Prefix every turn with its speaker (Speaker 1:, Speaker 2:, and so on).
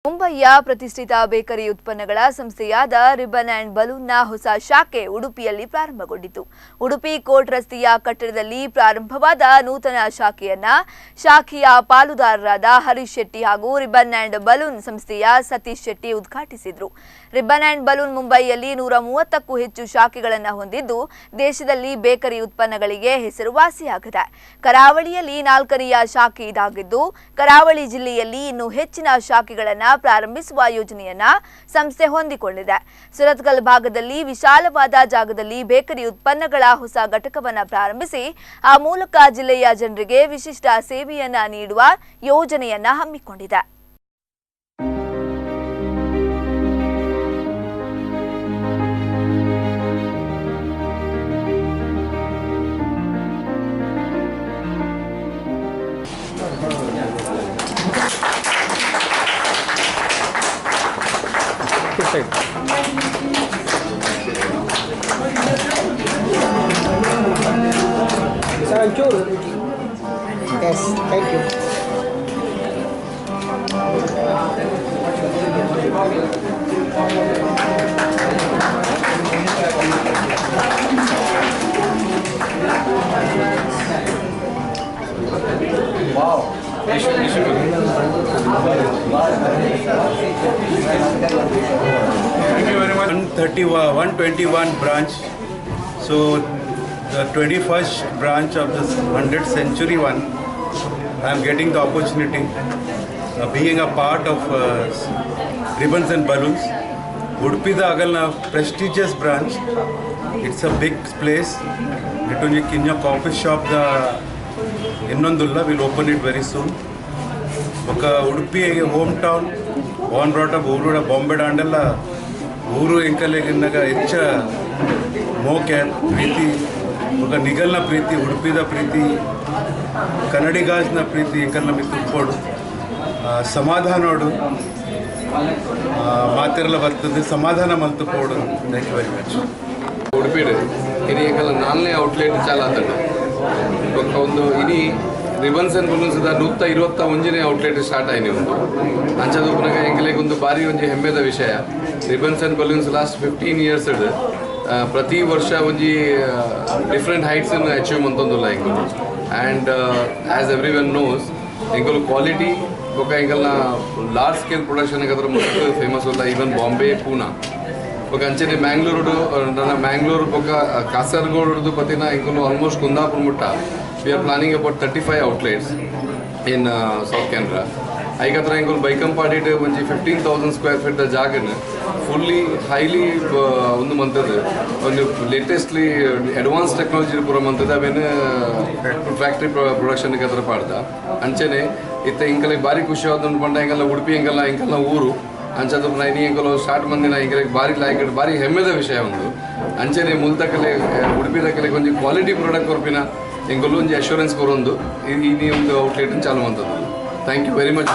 Speaker 1: ಮುಂಬಯಿಯ ಪ್ರತಿಷ್ಠಿತ ಬೇಕರಿ ಉತ್ಪನ್ನಗಳ ಸಂಸ್ಥೆಯಾದ ರಿಬನ್ ಅಂಡ್ ಬಲೂನ್ನ ಹೊಸ ಶಾಖೆ ಉಡುಪಿಯಲ್ಲಿ ಪ್ರಾರಂಭಗೊಂಡಿತು. ಉಡುಪಿ ಕೋರ್ಟ್ ರಸ್ತೆಯ ಕಟ್ಟಡದಲ್ಲಿ ಪ್ರಾರಂಭವಾದ ನೂತನ ಶಾಖೆಯನ್ನ ಶಾಖೆಯ ಪಾಲುದಾರರಾದ ಹರೀಶ್ ಶೆಟ್ಟಿ ಹಾಗೂ ರಿಬನ್ ಅಂಡ್ ಬಲೂನ್ ಸಂಸ್ಥೆಯ ಸತೀಶ್ ಶೆಟ್ಟಿ ಉದ್ಘಾಟಿಸಿದರು. ರಿಬನ್ ಅಂಡ್ ಬಲೂನ್ ಮುಂಬಯಿಯಲ್ಲಿ 130ಕ್ಕೂ ಹೆಚ್ಚು ಶಾಖೆಗಳನ್ನು ಹೊಂದಿದ್ದು ದೇಶದಲ್ಲಿ ಬೇಕರಿ ಉತ್ಪನ್ನಗಳಿಗೆ ಹೆಸರುವಾಸಿಯಾಗಿದೆ. ಕರಾವಳಿಯಲ್ಲಿ 4ನೆಯ ಶಾಖೆ ಇದಾಗಿದ್ದು, ಕರಾವಳಿ ಜಿಲ್ಲೆಯಲ್ಲಿ ಇನ್ನೂ ಹೆಚ್ಚಿನ ಶಾಖೆಗಳನ್ನು ಪ್ರಾರಂಭಿಸುವ ಯೋಜನೆಯನ್ನ ಸಂಸ್ಥೆ ಹೊಂದಿಕೊಂಡಿದೆ. ಸುರತ್ಕಲ್ ಭಾಗದಲ್ಲಿ ವಿಶಾಲವಾದ ಜಾಗದಲ್ಲಿ ಬೇಕರಿ ಉತ್ಪನ್ನಗಳ ಹೊಸ ಘಟಕವನ್ನು ಪ್ರಾರಂಭಿಸಿ ಆ ಮೂಲಕ ಜಿಲ್ಲೆಯ ಜನರಿಗೆ ವಿಶಿಷ್ಟ ಸೇವೆಯನ್ನ ನೀಡುವ ಯೋಜನೆಯನ್ನ ಹಮ್ಮಿಕೊಂಡಿದೆ.
Speaker 2: Yes, thank you.
Speaker 3: Wow. Thank you very much. 121 branch. So the 21st branch of this 100th century one, I am getting the opportunity being a part of Ribbons and Balloons. Udupi da agalna prestigious branch. It's a big place. It only kinja coffee shop da innondulla, will open it very soon. Oka Udupi home town, born brought up uru Bombay dandella uru enkaleginaga ಹೆಚ್ಚ ಮೋಕೆ ಪ್ರೀತಿ, ఒక ನಿಗಲ್ನ ಪ್ರೀತಿ, ಉಡುಪಿದ ಪ್ರೀತಿ, ಕನ್ನಡಿಗಾಜ್ನ ಪ್ರೀತಿ ಎಂಕಲ್ನ ಮಿತ್ತು ಉಪ್ಪೋಡು ಸಮಾಧಾನೋಡು ಮಾತಿರಲ ಬರ್ತದೆ, ಸಮಾಧಾನ ಮಲ್ತು ಪೋಡು. Thank you very much.
Speaker 4: ಉಡುಪಿಡು ಇನಿ ಎಂಕಲ್ನ 4ನೇ outlet ಚಾಲ ಆತಂಡು. ಬೊಕ್ಕ ಒಂದು ಇನಿ ribbons and balloons 121ನೇ outlet start ಆಯ್ನಿ ಒಂದು ಅಂಚದ ಉಪ್ಪುನಗ ಎಂಕಲೆಗ್ ಒಂದು ಭಾರಿ ಒಂಜಿ ಹೆಮ್ಮೆದ ವಿಷಯ. Ribbons and balloons last 15 years ಪ್ರತಿ ವರ್ಷ ಒಂಜಿ ಡಿಫ್ರೆಂಟ್ ಹೈಟ್ಸ್ ಅಚೀವ್ ಮಂತೊಂದುಲ್ಲ ಎಂಕುಲು. And as every one knows ಎಂಕುಲು ಕ್ವಾಲಿಟಿ ಬೊಕ್ಕ ಎಂಕಲ್ನ ಲಾರ್ಜ್ ಸ್ಕೇಲ್ ಪ್ರೊಡಕ್ಷನ್ ಅದ್ರ ಮಸ್ತ್ ಫೇಮಸ್ ಉಲ್ಲ. ಈವನ್ ಬಾಂಬೆ, ಪೂನಾ ಬೊಕ್ಕ ಅಂಚನೆ ಮ್ಯಾಂಗ್ಳೂರು, ನನ್ನ ಮ್ಯಾಂಗ್ಳೂರು ಬೊಕ್ಕ ಕಾಸರಗೋಡು ಪತಿನ ಎಂಕುಲು ಆಲ್ಮೋಸ್ಟ್ ಕುಂದಾಪುರ ಮುಟ್ಟ we are planning about 35 outlets in South Canara. ಐಕತ್ರ ಎಂಕುಲು ಬೈಕಂಪಾಡಿಟ್ ಒಂಜಿ 15,000 ಸ್ಕ್ವೇರ್ ಫೀಟ್ the ಜಾಗನ್ ಫುಲ್ಲಿ ಹೈಲಿ ಒಂದು ಮಂತದ್ದು ಒಂದು ಲೇಟೆಸ್ಟ್ಲಿ ಅಡ್ವಾನ್ಸ್ ಟೆಕ್ನಾಲಜಿ ಪೂರ ಮಂತದ್ದು ಅವೇನು ಫ್ಯಾಕ್ಟ್ರಿ ಪ್ರೊಡಕ್ಷನ್ ಹತ್ರ ಪಾಡ್ದ. ಅಂಚನೆ ಇತ್ತ ಇಂಕಲಿಗೆ ಭಾರಿ ಖುಷಿ ಆದ ಪಂಡ ಎಂಕಲ್ನ ಉಡುಪಿ ಎಂಕಲ್ನ ಎಂಕಲ್ನ ಊರು ಅಂಚದ ಇನಿ ಎಂಕಲು ಸ್ಟಾರ್ಟ್ ಮಂದಿನ ಎಂಕಲಿಗೆ ಭಾರಿ ಲಾಯ್ಕ್ ಭಾರಿ ಹೆಮ್ಮೆದ ವಿಷಯ ಒಂದು. ಅಂಚನೆ ಮುಲ್ತಕಲೆ ಉಡುಪಿ ತಕಲೆ ಒಂಜಿ ಕ್ವಾಲಿಟಿ ಪ್ರಾಡಕ್ಟ್ ಕೊರ್ಪಿನ ಎಂಕಲು ಒಂಜಿ ಅಶ್ಯೂರೆನ್ಸ್ ಕೊರೊಂದು ಈ ಒಂದು ಔಟ್ಲೆಟ್ ಚಾಲು ಮಂತದ್ದು. Thank you very much.